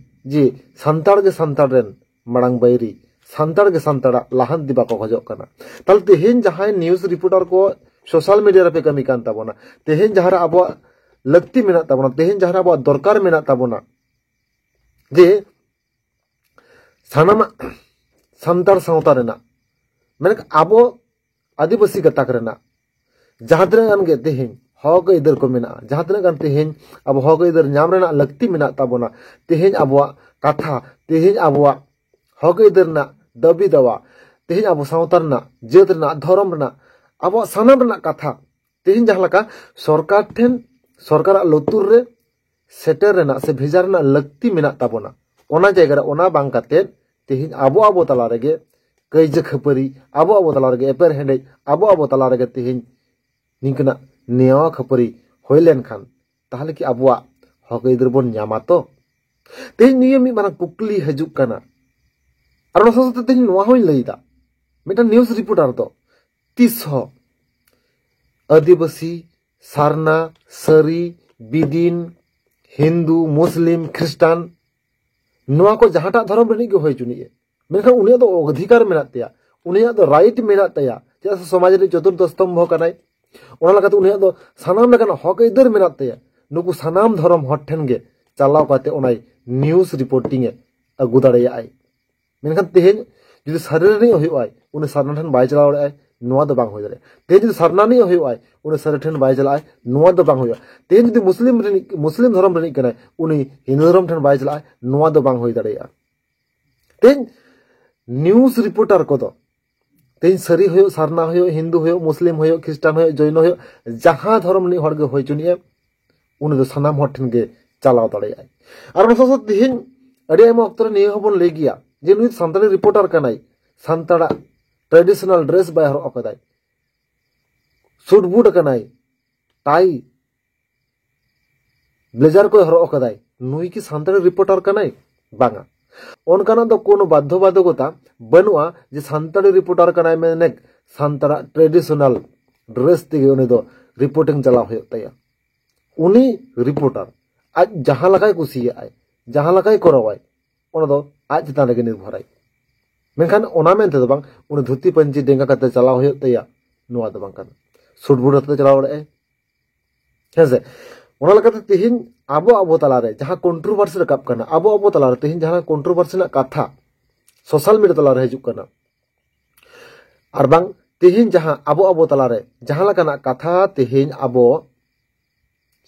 ᱡᱮ ᱥᱟᱱᱛᱟᱲ ᱜᱮ ᱥᱟᱱᱛᱟᱲ ᱨᱮᱱ ᱢᱟᱲᱟᱝ ᱵᱟᱹᱭᱨᱤ, ᱥᱟᱱᱛᱟᱲ ᱜᱮ ᱥᱟᱱᱛᱟᱲᱟᱜ ᱞᱟᱦᱟᱱᱛᱤ ᱵᱟᱠᱚ ᱠᱷᱚᱡᱚᱜ ᱠᱟᱱᱟ᱾ ᱛᱟᱦᱞᱮ ᱛᱮᱦᱮᱧ ᱡᱟᱦᱟᱸᱭ ᱱᱤᱭᱩᱡᱽ ᱨᱤᱯᱳᱨᱴᱟᱨ ᱠᱚ ᱥᱳᱥᱟᱞ ᱢᱤᱰᱤᱭᱟ ᱨᱮᱯᱮ ᱠᱟᱹᱢᱤ ᱠᱟᱱ ᱛᱟᱵᱚᱱᱟ, ᱛᱮᱦᱮᱧ ᱡᱟᱦᱟᱸ ᱨᱮ ᱟᱵᱚᱣᱟᱜ ᱞᱟᱹᱠᱛᱤ ᱢᱮᱱᱟᱜ ᱛᱟᱵᱚᱱᱟ, ᱛᱮᱦᱮᱧ ᱡᱟᱦᱟᱸ ᱨᱮ ᱟᱵᱚᱣᱟᱜ ᱫᱚᱨᱠᱟᱨ ᱢᱮᱱᱟᱜ ᱛᱟᱵᱚᱱᱟ ᱡᱮ ᱥᱟᱱᱟᱢᱟᱜ ᱥᱟᱱᱛᱟᱲ ᱥᱟᱶᱛᱟ ᱨᱮᱱᱟᱜ, ᱢᱮᱱ ᱟᱵᱚ ᱟᱹᱫᱤᱵᱟᱹᱥᱤ ᱜᱟᱛᱟᱠ ᱨᱮᱱᱟᱜ ᱡᱟᱦᱟᱸ ᱛᱤᱱᱟᱹᱜ ᱜᱟᱱ ᱜᱮ ᱛᱮᱦᱮᱧ ᱦᱚᱠ ᱟᱹᱭᱫᱟᱹᱨ ᱠᱚ ᱢᱮᱱᱟᱜᱼᱟ, ᱡᱟᱦᱟᱸ ᱛᱤᱱᱟᱹᱜ ᱜᱟᱱ ᱛᱮᱦᱮᱧ ᱟᱵᱚ ᱦᱚᱠ ᱟᱹᱭᱫᱟᱹᱨ ᱧᱟᱢ ᱨᱮᱱᱟᱜ ᱞᱟᱹᱠᱛᱤ ᱢᱮᱱᱟᱜ ᱛᱟᱵᱚᱱᱟ, ᱛᱮᱦᱮᱧ ᱟᱵᱚᱣᱟᱜ ᱠᱟᱛᱷᱟ, ᱛᱮᱦᱮᱧ ᱟᱵᱚᱣᱟᱜ ᱦᱚᱠ ᱟᱹᱭᱫᱟᱹᱨ ᱨᱮᱱᱟᱜ ᱫᱟᱹᱵᱤ ᱫᱟᱣᱟ, ᱛᱮᱦᱮᱧ ᱟᱵᱚ ᱥᱟᱶᱛᱟ ᱨᱮᱱᱟᱜ, ᱡᱟᱹᱛ ᱨᱮᱱᱟᱜ, ᱫᱷᱚᱨᱚᱢ ᱨᱮᱱᱟᱜ, ᱟᱵᱚᱣᱟᱜ ᱥᱟᱱᱟᱢ ᱨᱮᱱᱟᱜ ᱠᱟᱛᱷᱟ ᱛᱮᱦᱮᱧ ᱡᱟᱦᱟᱸ ᱞᱮᱠᱟ ᱥᱚᱨᱠᱟᱨ ᱴᱷᱮᱱ, ᱥᱚᱨᱠᱟᱨᱟᱜ ᱞᱩᱛᱩᱨ ᱨᱮ ᱥᱮᱴᱮᱨ ᱨᱮᱱᱟᱜ ᱥᱮ ᱵᱷᱮᱡᱟ ᱨᱮᱱᱟᱜ ᱞᱟᱹᱠᱛᱤ ᱢᱮᱱᱟᱜ ᱛᱟᱵᱚᱱᱟ, ᱚᱱᱟ ᱡᱟᱭᱜᱟ ᱨᱮ ᱚᱱᱟ ᱵᱟᱝ ᱠᱟᱛᱮ ᱛᱮᱦᱮᱧ ᱟᱵᱚ ᱟᱵᱚ ᱛᱟᱞᱟ ᱨᱮᱜᱮ ᱠᱟᱹᱭᱡᱟᱹ ᱠᱷᱟᱹᱯᱟᱹᱨᱤ, ᱟᱵᱚ ᱟᱵᱚ ᱛᱟᱞᱟ ᱨᱮᱜᱮ ᱮᱯᱮᱨ ᱦᱮᱸᱰᱮᱡ, ᱟᱵᱚ ᱟᱵᱚ ᱛᱟᱞᱟ ᱨᱮᱜᱮ ᱛᱮᱦᱮᱧ ᱱᱤᱝᱠᱟᱹᱱᱟᱜ ᱱᱮᱭᱟᱣᱟ ᱠᱷᱟᱹᱯᱟᱹᱨᱤ ᱦᱩᱭ ᱞᱮᱱᱠᱷᱟᱱ ᱛᱟᱦᱞᱮ ᱠᱤ ᱟᱵᱚᱣᱟᱜ ᱦᱚᱠ ᱟᱹᱭᱫᱟᱹᱨ ᱵᱚᱱ ᱧᱟᱢᱟ ᱛᱚ? ᱛᱮᱦᱮᱧ ᱱᱤᱭᱟᱹ ᱢᱤᱫ ᱢᱟᱨᱟᱝ ᱠᱩᱠᱞᱤ ᱦᱤᱡᱩᱜ ᱠᱟᱱᱟ᱾ ᱟᱨ ᱚᱱᱟ ᱥᱟᱶ ᱥᱟᱶᱛᱮ ᱛᱮᱦᱮᱧ ᱱᱚᱣᱟ ᱦᱚᱸᱧ ᱞᱟᱹᱭᱫᱟ, ᱢᱤᱫᱴᱟᱝ ᱱᱤᱭᱩᱡᱽ ᱨᱤᱯᱳᱨᱴᱟᱨ ᱫᱚ ᱛᱤᱥ ᱦᱚᱸ ᱟᱹᱫᱤᱵᱟᱹᱥᱤ, ᱥᱟᱨᱱᱟ, ᱥᱟᱹᱨᱤ, ᱵᱤᱫᱤᱱ, ᱦᱤᱱᱫᱩ, ᱢᱩᱥᱞᱤᱢ, ᱠᱷᱨᱤᱥᱴᱟᱱ, ᱱᱚᱣᱟ ᱠᱚ ᱡᱟᱦᱟᱸᱴᱟᱜ ᱫᱷᱚᱨᱚᱢ ᱨᱤᱱᱤᱡ ᱜᱮ ᱦᱩᱭ ᱦᱚᱪᱚᱱᱤᱡ ᱮ, ᱢᱮᱱᱠᱷᱟᱱ ᱩᱱᱤᱭᱟᱜ ᱫᱚ ᱚᱫᱷᱤᱠᱟᱨ ᱢᱮᱱᱟᱜ ᱛᱟᱭᱟ, ᱩᱱᱤᱭᱟᱜ ᱫᱚ ᱨᱟᱭᱤᱴ ᱢᱮᱱᱟᱜ ᱛᱟᱭᱟ᱾ ᱪᱮᱫᱟᱜ ᱥᱮ ᱥᱚᱢᱟᱡᱽ ᱨᱤᱱᱤᱡ ᱪᱚᱛᱩᱨᱛᱷᱚ ᱥᱛᱚᱢᱵᱷᱚ ᱠᱟᱱᱟᱭ, ᱚᱱᱟ ᱞᱮᱠᱟᱛᱮ ᱩᱱᱤᱭᱟᱜ ᱫᱚ ᱥᱟᱱᱟᱢ ᱞᱮᱠᱟᱱᱟᱜ ᱦᱚᱠ ᱟᱹᱭᱫᱟᱹᱨ ᱢᱮᱱᱟᱜ ᱛᱟᱭᱟ᱾ ᱱᱩᱠᱩ ᱥᱟᱱᱟᱢ ᱫᱷᱚᱨᱚᱢ ᱦᱚᱲ ᱴᱷᱮᱱ ᱜᱮ ᱪᱟᱞᱟᱣ ᱠᱟᱛᱮ ᱚᱱᱟᱭ ᱱᱤᱭᱩᱡᱽ ᱨᱤᱯᱳᱨᱴᱤᱝ ᱮ ᱟᱹᱜᱩ ᱫᱟᱲᱮᱭᱟᱜᱼᱟᱭ᱾ ᱢᱮᱱᱠᱷᱟᱱ ᱛᱮᱦᱮᱧ ᱡᱩᱫᱤ ᱥᱟᱹᱨᱤ ᱨᱤᱱᱤᱡ ᱦᱩᱭᱩᱜᱼᱟᱭ, ᱩᱱᱤ ᱥᱟᱨᱱᱟ ᱴᱷᱮᱱ ᱵᱟᱭ ᱪᱟᱞᱟᱣ ᱫᱟᱲᱮᱭᱟᱜᱼᱟᱭ, ᱱᱚᱣᱟ ᱫᱚ ᱵᱟᱝ ᱦᱩᱭ ᱫᱟᱲᱮᱭᱟᱜᱼᱟ᱾ ᱛᱮᱦᱮᱧ ᱡᱩᱫᱤ ᱥᱟᱨᱱᱟ ᱨᱤᱱᱤᱡ ᱦᱩᱭᱩᱜᱼᱟᱭ, ᱩᱱᱤ ᱥᱟᱹᱨᱤ ᱴᱷᱮᱱ ᱵᱟᱭ ᱪᱟᱞᱟᱜᱼᱟᱭ, ᱱᱚᱣᱟ ᱫᱚ ᱵᱟᱝ ᱦᱩᱭᱩᱜᱼᱟ᱾ ᱛᱮᱦᱮᱧ ᱡᱩᱫᱤ ᱢᱩᱥᱞᱤᱢ ᱨᱤᱱᱤᱡ, ᱢᱩᱥᱞᱤᱢ ᱫᱷᱚᱨᱚᱢ ᱨᱤᱱᱤᱡ ᱠᱟᱱᱟᱭ, ᱩᱱᱤ ᱦᱤᱱᱫᱩ ᱫᱷᱚᱨᱚᱢ ᱴᱷᱮᱱ ᱵᱟᱭ ᱪᱟᱞᱟᱜᱼᱟᱭ, ᱱᱚᱣᱟ ᱫᱚ ᱵᱟᱝ ᱦᱩᱭ ᱫᱟᱲᱮᱭᱟᱜᱼᱟ᱾ ᱛᱮᱦᱮᱧ ᱱᱤᱭᱩᱡᱽ ᱨᱤᱯᱳᱨᱴᱟᱨ ᱠᱚᱫᱚ ᱛᱮᱦᱮᱧ ᱥᱟᱹᱨᱤ ᱦᱩᱭᱩᱜ, ᱥᱟᱨᱱᱟ ᱦᱩᱭᱩᱜ, ᱦᱤᱱᱫᱩ ᱦᱩᱭᱩᱜ, ᱢᱩᱥᱞᱤᱢ ᱦᱩᱭᱩᱜ, ᱠᱷᱨᱤᱥᱴᱟᱱ ᱦᱩᱭᱩᱜ, ᱡᱚᱭᱱᱚ ᱦᱩᱭᱩᱜ, ᱡᱟᱦᱟᱸ ᱫᱷᱚᱨᱚᱢ ᱨᱤᱱᱤᱡ ᱦᱚᱲ ᱜᱮ ᱦᱩᱭ ᱦᱚᱪᱚᱱᱤᱡ ᱮ, ᱩᱱᱤ ᱫᱚ ᱥᱟᱱᱟᱢ ᱦᱚᱲ ᱴᱷᱮᱱ ᱜᱮ ᱪᱟᱞᱟᱣ ᱫᱟᱲᱮᱭᱟᱜᱼᱟᱭ᱾ ᱟᱨ ᱚᱱᱟ ᱥᱟᱶ ᱥᱟᱶ ᱛᱮᱦᱮᱧ ᱟᱹᱰᱤ ᱟᱭᱢᱟ ᱚᱠᱛᱚ ᱨᱮ ᱱᱤᱭᱟᱹ ᱦᱚᱸᱵᱚᱱ ᱞᱟᱹᱭ ᱜᱮᱭᱟ ᱡᱮ ᱱᱩᱭ ᱥᱟᱱᱛᱟᱲᱤ ᱨᱤᱯᱳᱨᱴᱟᱨ ᱠᱟᱱᱟᱭ, ᱥᱟᱱᱛᱟᱲᱟᱜ ᱴᱨᱟᱰᱤᱥᱚᱱᱟᱞ ᱰᱨᱮᱥ ᱵᱟᱭ ᱦᱚᱨᱚᱜ ᱟᱠᱟᱫᱟᱭ, ᱥᱩᱴ ᱵᱩᱴ ᱟᱠᱟᱱᱟᱭ, ᱴᱟᱭ ᱵᱞᱮᱡᱟᱨ ᱠᱚᱭ ᱦᱚᱨᱚᱜ ᱟᱠᱟᱫᱟᱭ, ᱱᱩᱭ ᱠᱤ ᱥᱟᱱᱛᱟᱲᱤ ᱨᱤᱯᱳᱨᱴᱟᱨ ᱠᱟᱱᱟᱭ? ᱵᱟᱝᱟ᱾ ᱚᱱᱠᱟᱱᱟᱜ ᱫᱚ ᱠᱳᱱᱳ ᱵᱟᱫᱽᱫᱷᱚᱵᱟᱫᱷᱚᱠᱚᱛᱟ ᱵᱟᱹᱱᱩᱜᱼᱟ ᱡᱮ ᱥᱟᱱᱛᱟᱲᱤ ᱨᱤᱯᱳᱨᱴᱟᱨ ᱠᱟᱱᱟᱭ ᱢᱮᱱᱮ ᱥᱟᱱᱛᱟᱲᱟᱜ ᱴᱨᱮᱰᱤᱥᱚᱱᱟᱞ ᱰᱨᱮᱥ ᱛᱮᱜᱮ ᱩᱱᱤ ᱫᱚ ᱨᱤᱯᱳᱨᱴᱤᱝ ᱪᱟᱞᱟᱣ ᱦᱩᱭᱩᱜ ᱛᱟᱭᱟ᱾ ᱩᱱᱤ ᱨᱤᱯᱳᱨᱴᱟᱨ ᱟᱡ ᱡᱟᱦᱟᱸ ᱞᱮᱠᱟᱭ ᱠᱩᱥᱤᱭᱟᱜᱼᱟᱭ, ᱡᱟᱦᱟᱸ ᱞᱮᱠᱟᱭ ᱠᱚᱨᱟᱣᱟᱭ, ᱚᱱᱟ ᱫᱚ ᱟᱡ ᱪᱮᱛᱟᱱ ᱨᱮᱜᱮ ᱱᱤᱨᱵᱷᱚᱨᱟᱭ᱾ ᱢᱮᱱᱠᱷᱟᱱ ᱚᱱᱟ ᱢᱮᱱᱛᱮ ᱫᱚ ᱵᱟᱝ ᱩᱱᱤ ᱫᱷᱩᱛᱤ ᱯᱟᱹᱧᱪᱤ ᱰᱮᱸᱜᱟ ᱠᱟᱛᱮ ᱪᱟᱞᱟᱣ ᱦᱩᱭᱩᱜ ᱛᱟᱭᱟ, ᱱᱚᱣᱟ ᱫᱚ ᱵᱟᱝ ᱠᱟᱱᱟ᱾ ᱥᱩᱴ ᱵᱩᱴ ᱟᱛᱮ ᱪᱟᱞᱟᱣ ᱫᱟᱲᱮᱭᱟᱜᱼᱟᱭ᱾ ᱦᱮᱸ ᱥᱮ? ᱚᱱᱟ ᱞᱮᱠᱟᱛᱮ ᱛᱮᱦᱮᱧ ᱟᱵᱚ ᱟᱵᱚ ᱛᱟᱞᱟᱨᱮ ᱡᱟᱦᱟᱸ ᱠᱚᱱᱴᱨᱳᱵᱷᱟᱨᱥᱤ ᱨᱟᱠᱟᱵ ᱠᱟᱱᱟ, ᱟᱵᱚ ᱟᱵᱚ ᱛᱟᱞᱟᱨᱮ ᱛᱮᱦᱮᱧ ᱡᱟᱦᱟᱸ ᱠᱚᱱᱴᱨᱳᱵᱷᱟᱨᱥᱤ ᱨᱮᱱᱟᱜ ᱠᱟᱛᱷᱟ ᱥᱳᱥᱟᱞ ᱢᱤᱰᱤᱭᱟ ᱛᱟᱞᱟᱨᱮ ᱦᱤᱡᱩᱜ ᱠᱟᱱᱟ, ᱟᱨ ᱵᱟᱝ ᱛᱮᱦᱮᱧ ᱡᱟᱦᱟᱸ ᱟᱵᱚ ᱟᱵᱚ ᱛᱟᱞᱟᱨᱮ ᱡᱟᱦᱟᱸ ᱞᱮᱠᱟᱱᱟᱜ ᱠᱟᱛᱷᱟ ᱛᱮᱦᱮᱧ ᱟᱵᱚ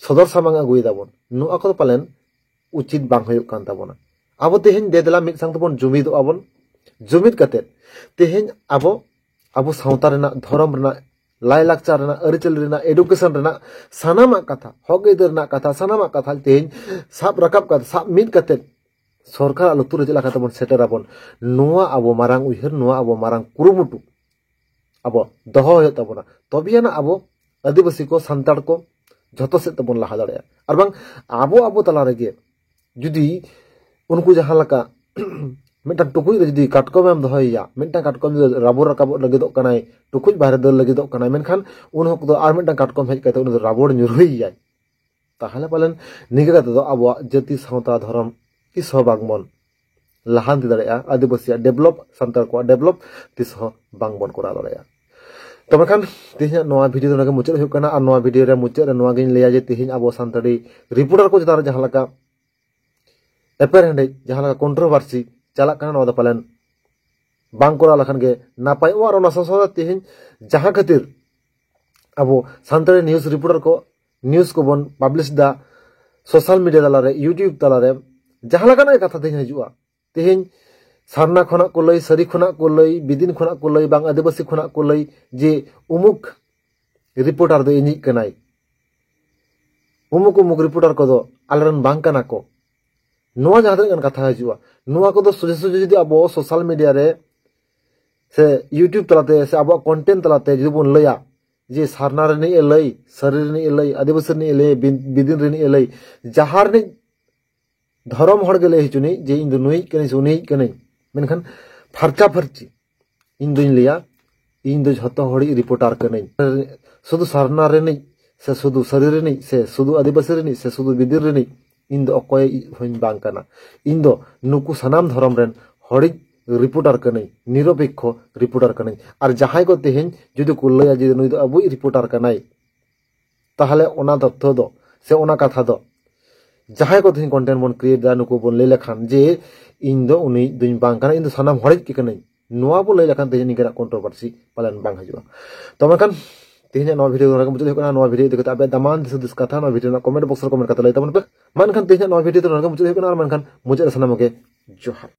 ᱥᱚᱫᱚᱨ ᱥᱟᱢᱟᱝ ᱟᱹᱜᱩᱭ ᱫᱟᱵᱚᱱ, ᱱᱚᱣᱟ ᱠᱚᱫᱚ ᱯᱟᱞᱮᱱ ᱩᱪᱤᱛ ᱵᱟᱝ ᱦᱩᱭᱩᱜ ᱠᱟᱱ ᱛᱟᱵᱚᱱᱟ᱾ ᱟᱵᱚ ᱛᱮᱦᱮᱧ ᱫᱮ ᱫᱮᱞᱟ ᱢᱤᱫ ᱥᱟᱝ ᱛᱮᱵᱚᱱ ᱡᱩᱢᱤᱫᱚᱜᱼᱟ ᱵᱚᱱ᱾ ᱡᱩᱢᱤᱫ ᱠᱟᱛᱮ ᱛᱮᱦᱮᱧ ᱟᱵᱚ, ᱟᱵᱚ ᱥᱟᱶᱛᱟ ᱨᱮᱱᱟᱜ, ᱫᱷᱚᱨᱚᱢ ᱨᱮᱱᱟᱜ, ᱞᱟᱭᱼᱞᱟᱠᱪᱟᱨ ᱨᱮᱱᱟᱜ, ᱟᱹᱨᱤᱪᱟᱹᱞᱤ ᱨᱮᱱᱟᱜ, education ᱨᱮᱱᱟᱜ ᱥᱟᱱᱟᱢᱟᱜ ᱠᱟᱛᱷᱟ, ᱦᱚᱠ ᱟᱹᱭᱫᱟᱹᱨ ᱨᱮᱱᱟᱜ ᱠᱟᱛᱷᱟ, ᱥᱟᱱᱟᱢᱟᱜ ᱠᱟᱛᱷᱟ ᱛᱮᱦᱮᱧ ᱥᱟᱵ ᱨᱟᱠᱟᱵ ᱠᱟᱛᱮ, ᱥᱟᱵ ᱢᱤᱫ ᱠᱟᱛᱮ ᱥᱚᱨᱠᱟᱨᱟᱜ ᱞᱩᱛᱩᱨ ᱨᱮ ᱪᱮᱫ ᱞᱮᱠᱟ ᱛᱮᱵᱚᱱ ᱥᱮᱴᱮᱨᱟᱵᱚᱱ, ᱱᱚᱣᱟ ᱟᱵᱚ ᱢᱟᱨᱟᱝ ᱩᱭᱦᱟᱹᱨ, ᱱᱚᱣᱟ ᱟᱵᱚ ᱢᱟᱨᱟᱝ ᱠᱩᱨᱩᱢᱩᱴᱩ ᱟᱵᱚ ᱫᱚᱦᱚ ᱦᱩᱭᱩᱜ ᱛᱟᱵᱚᱱᱟ᱾ ᱛᱚᱵᱮᱭᱟᱱᱟᱜ ᱟᱵᱚ ᱟᱹᱫᱤᱵᱟᱹᱥᱤ ᱠᱚ, ᱥᱟᱱᱛᱟᱲ ᱠᱚ ᱡᱷᱚᱛᱚ ᱥᱮᱫ ᱛᱮᱵᱚᱱ ᱞᱟᱦᱟ ᱫᱟᱲᱮᱭᱟᱜᱼᱟ᱾ ᱟᱨ ᱵᱟᱝ ᱟᱵᱚ, ᱟᱵᱚ ᱛᱟᱞᱟ ᱨᱮᱜᱮ ᱡᱩᱫᱤ ᱩᱱᱠᱩ ᱡᱟᱦᱟᱸ ᱞᱮᱠᱟ ᱢᱤᱫᱴᱟᱝ ᱴᱩᱠᱩᱡ ᱨᱮ ᱡᱩᱫᱤ ᱠᱟᱴᱠᱚᱢ ᱮᱢ ᱫᱚᱦᱚᱭᱮᱭᱟ, ᱢᱤᱫᱴᱟᱝ ᱠᱟᱴᱠᱚᱢ ᱡᱩᱫᱤ ᱨᱟᱵᱚᱲ ᱨᱟᱠᱟᱵᱚᱜ ᱞᱟᱹᱜᱤᱫᱚᱜ ᱠᱟᱱᱟᱭ, ᱴᱩᱠᱩᱡ ᱵᱟᱦᱨᱮ ᱫᱟᱹᱲ ᱞᱟᱹᱜᱤᱫᱚᱜ ᱠᱟᱱᱟᱭ, ᱢᱮᱱᱠᱷᱟᱱ ᱩᱱ ᱚᱠᱛᱚ ᱟᱨ ᱢᱤᱫᱴᱟᱝ ᱠᱟᱴᱠᱚᱢ ᱦᱮᱡ ᱠᱟᱛᱮ ᱩᱱᱤ ᱫᱚ ᱨᱟᱵᱚᱲ ᱧᱩᱨᱦᱩᱭᱮᱭᱟᱭ, ᱛᱟᱦᱚᱞᱮ ᱯᱟᱞᱮᱱ ᱱᱤᱝᱠᱟᱹ ᱠᱟᱛᱮ ᱫᱚ ᱟᱵᱚᱣᱟᱜ ᱡᱟᱹᱛᱤ, ᱥᱟᱶᱛᱟ, ᱫᱷᱚᱨᱚᱢ ᱛᱤᱥ ᱦᱚᱸ ᱵᱟᱝ ᱵᱚᱱ ᱞᱟᱦᱟᱱᱛᱤ ᱫᱟᱲᱮᱭᱟᱜᱼᱟ᱾ ᱟᱹᱫᱤᱵᱟᱹᱥᱤᱭᱟᱜ develop, ᱥᱟᱱᱛᱟᱲ ᱠᱚᱣᱟᱜ develop ᱛᱤᱥ ᱦᱚᱸ ᱵᱟᱝ ᱵᱚᱱ ᱠᱚᱨᱟᱣ ᱫᱟᱲᱮᱭᱟᱜᱼᱟ᱾ ᱛᱚᱵᱮ ᱠᱷᱟᱱ ᱛᱮᱦᱮᱧᱟᱜ ᱱᱚᱣᱟ video ᱫᱚ ᱱᱚᱰᱮ ᱜᱮ ᱢᱩᱪᱟᱹᱫ ᱦᱩᱭᱩᱜ ᱠᱟᱱᱟ᱾ ᱟᱨ ᱱᱚᱣᱟ video ᱨᱮ ᱢᱩᱪᱟᱹᱫ ᱨᱮ ᱱᱚᱣᱟ ᱜᱤᱧ ᱞᱟᱹᱭᱟ ᱡᱮ ᱛᱮᱦᱮᱧ ᱟᱵᱚ ᱥᱟᱱᱛᱟᱲᱤ reporter ᱠᱚ ᱪᱮᱛᱟᱱ ᱨᱮ ᱡᱟᱦᱟᱸ ᱞᱮᱠᱟ ᱮᱯᱮᱨᱦᱮᱸᱰᱮᱡ, ᱡᱟᱦᱟᱸ ᱞᱮᱠᱟ controversy ᱪᱟᱞᱟᱜ ᱠᱟᱱᱟ, ᱱᱚᱣᱟ ᱫᱚ ᱯᱟᱞᱮᱱ ᱵᱟᱝ ᱠᱚᱨᱟᱣ ᱞᱮᱠᱷᱟᱱ ᱜᱮ ᱱᱟᱯᱟᱭᱚᱜᱼᱟ᱾ ᱟᱨ ᱚᱱᱟ ᱥᱟᱶ ᱥᱟᱶᱛᱮ ᱛᱮᱦᱮᱧ ᱡᱟᱦᱟᱸ ᱠᱷᱟᱹᱛᱤᱨ ᱟᱵᱚ ᱥᱟᱱᱛᱟᱲᱤ news reporter ᱠᱚ news ᱠᱚᱵᱚᱱ publish ᱫᱟ social media ᱛᱟᱞᱟᱨᱮ, YouTube ᱛᱟᱞᱟᱨᱮ, ᱡᱟᱦᱟᱸ ᱞᱮᱠᱟᱱᱟᱜ ᱜᱮ ᱠᱟᱛᱷᱟ ᱛᱮᱦᱮᱧ ᱦᱤᱡᱩᱜᱼᱟ, ᱛᱮᱦᱮᱧ ᱥᱟᱨᱱᱟ ᱠᱷᱚᱱᱟᱜ ᱠᱚ ᱞᱟᱹᱭ, ᱥᱟᱹᱨᱤ ᱠᱷᱚᱱᱟᱜ ᱠᱚ ᱞᱟᱹᱭ, ᱵᱤᱫᱤᱱ ᱠᱷᱚᱱᱟᱜ ᱠᱚ ᱞᱟᱹᱭ, ᱵᱟᱝ ᱟᱹᱫᱤᱵᱟᱹᱥᱤ ᱠᱷᱚᱱᱟᱜ ᱠᱚ ᱞᱟᱹᱭ ᱡᱮ ᱩᱢᱩᱠ reporter ᱫᱚ ᱤᱧᱤᱡ ᱠᱟᱱᱟᱭ, ᱩᱢᱩᱠ ᱩᱢᱩᱠ reporter ᱠᱚᱫᱚ ᱟᱞᱮᱨᱮᱱ ᱵᱟᱝ ᱠᱟᱱᱟ ᱠᱚ᱾ ᱱᱚᱣᱟ ᱡᱟᱦᱟᱸ ᱛᱤᱱᱟᱹᱜ ᱜᱟᱱ ᱠᱟᱛᱷᱟ ᱦᱤᱡᱩᱜᱼᱟ, ᱱᱚᱣᱟ ᱠᱚᱫᱚ ᱥᱚᱡᱷᱮ ᱥᱚᱡᱷᱮ ᱡᱩᱫᱤ ᱟᱵᱚ social media ᱨᱮ ᱥᱮ YouTube ᱛᱟᱞᱟᱛᱮ ᱥᱮ ᱟᱵᱚᱣᱟᱜ content ᱛᱟᱞᱟᱛᱮ ᱡᱩᱫᱤ ᱵᱚᱱ ᱞᱟᱹᱭᱟ ᱡᱮ ᱥᱟᱨᱱᱟ ᱨᱤᱱᱤᱡ ᱮ ᱞᱟᱹᱭ, ᱥᱟᱹᱨᱤ ᱨᱤᱱᱤᱡ ᱮ ᱞᱟᱹᱭ, ᱟᱹᱫᱤᱵᱟᱹᱥᱤ ᱨᱤᱱᱤᱡ ᱮ ᱞᱟᱹᱭ, ᱵᱤ-, ᱵᱤᱫᱤᱱ ᱨᱤᱱᱤᱡ ᱮ ᱞᱟᱹᱭ, ᱡᱟᱦᱟᱸ ᱨᱤᱱᱤᱡ ᱫᱷᱚᱨᱚᱢ ᱦᱚᱲ ᱜᱮ ᱞᱟᱹᱭ ᱦᱚᱪᱚᱱᱤᱡ ᱡᱮ ᱤᱧ ᱫᱚ ᱱᱩᱭᱤᱡ ᱠᱟᱹᱱᱟᱹᱧ ᱥᱮ ᱩᱱᱤᱭᱤᱡ ᱠᱟᱹᱱᱟᱹᱧ, ᱢᱮᱱᱠᱷᱟᱱ ᱯᱷᱟᱨᱪᱟ ᱯᱷᱟᱹᱨᱪᱤ ᱤᱧ ᱫᱩᱧ ᱞᱟᱹᱭᱟ, ᱤᱧ ᱫᱚ ᱡᱷᱚᱛᱚ ᱦᱚᱲᱤᱡ reporter ᱠᱟᱹᱱᱟᱹᱧ᱾ ᱥᱩᱫᱷᱩ ᱥᱟᱨᱱᱟ ᱨᱤᱱᱤᱡ ᱥᱮ ᱥᱩᱫᱷᱩ ᱥᱟᱹᱨᱤ ᱨᱤᱱᱤᱡ ᱥᱮ ᱥᱩᱫᱷᱩ ᱟᱹᱫᱤᱵᱟᱹᱥᱤ ᱨᱤᱱᱤᱡ ᱥᱮ ᱥᱩᱫᱷᱩ ᱵᱤᱫᱤᱨ ᱨᱤᱱᱤᱡ ᱤᱧ ᱫᱚ ᱚᱠᱚᱭ ᱦᱚᱸᱧ ᱵᱟᱝ ᱠᱟᱱᱟ᱾ ᱤᱧ ᱫᱚ ᱱᱩᱠᱩ ᱥᱟᱱᱟᱢ ᱫᱷᱚᱨᱚᱢ ᱨᱮᱱ ᱦᱚᱲᱤᱡ reporter ᱠᱟᱹᱱᱟᱹᱧ, ᱱᱤᱨᱚᱯᱮᱠᱠᱷᱚ reporter ᱠᱟᱹᱱᱟᱹᱧ᱾ ᱟᱨ ᱡᱟᱦᱟᱸᱭ ᱠᱚ ᱛᱮᱦᱮᱧ ᱡᱩᱫᱤ ᱠᱚ ᱞᱟᱹᱭᱟ ᱡᱮ ᱱᱩᱭ ᱫᱚ ᱟᱵᱚᱭᱤᱡ reporter ᱠᱟᱱᱟᱭ, ᱛᱟᱦᱚᱞᱮ ᱚᱱᱟ ᱛᱚᱛᱛᱷᱚ ᱫᱚ ᱥᱮ ᱚᱱᱟ ᱠᱟᱛᱷᱟ ᱫᱚ ᱡᱟᱦᱟᱸᱭ ᱠᱚ ᱛᱮᱦᱮᱧ content ᱵᱚᱱ create ᱫᱟ, ᱱᱩᱠᱩ ᱵᱚᱱ ᱞᱟᱹᱭ ᱞᱮᱠᱷᱟᱱ ᱡᱮ ᱤᱧ ᱫᱚ ᱩᱱᱤ ᱫᱩᱧ ᱵᱟᱝ ᱠᱟᱱᱟ, ᱤᱧ ᱫᱚ ᱥᱟᱱᱟᱢ ᱦᱚᱲᱤᱡ ᱜᱮ ᱠᱟᱹᱱᱟᱹᱧ, ᱱᱚᱣᱟ ᱵᱚᱱ ᱞᱟᱹᱭ ᱞᱮᱠᱷᱟᱱ ᱛᱮᱦᱮᱧ ᱱᱤᱝᱠᱟᱹᱱᱟᱜ controversy ᱯᱟᱞᱮᱱ ᱵᱟᱝ ᱦᱤᱡᱩᱜᱼᱟ᱾ ᱛᱚ ᱢᱮᱱᱠᱷᱟᱱ ᱛᱮᱦᱮᱧᱟᱜ ᱱᱚᱣᱟ video ᱱᱚᱰᱮ ᱜᱮ ᱢᱩᱪᱟᱹᱫ ᱦᱩᱭᱩᱜ ᱠᱟᱱᱟ᱾ ᱱᱚᱣᱟ video ᱤᱫᱤ ᱠᱟᱛᱮ ᱟᱯᱮᱭᱟᱜ ᱫᱟᱢᱟᱱ ᱫᱤᱥ ᱦᱩᱫᱤᱥ ᱠᱟᱛᱷᱟ ᱱᱚᱣᱟ video ᱨᱮᱱᱟᱜ comment box ᱨᱮ comment ᱠᱟᱛᱮ ᱞᱟᱹᱭ ᱛᱟᱵᱚᱱ ᱯᱮ᱾ ᱢᱟ ᱮᱱᱠᱷᱟᱱ ᱛᱮᱦᱮᱧᱟᱜ ᱱᱚᱣᱟ video ᱫᱚ ᱱᱚᱰᱮ ᱜᱮ ᱢᱩᱪᱟᱹᱫ ᱦᱩᱭᱩᱜ ᱠᱟᱱᱟ᱾ ᱟᱨ ᱢᱟ ᱮᱱᱠᱷᱟᱱ ᱢᱩᱪᱟᱹᱫ ᱨᱮ ᱥᱟᱱᱟᱢ ᱠᱚᱜᱮ ᱡᱚᱦᱟᱨ᱾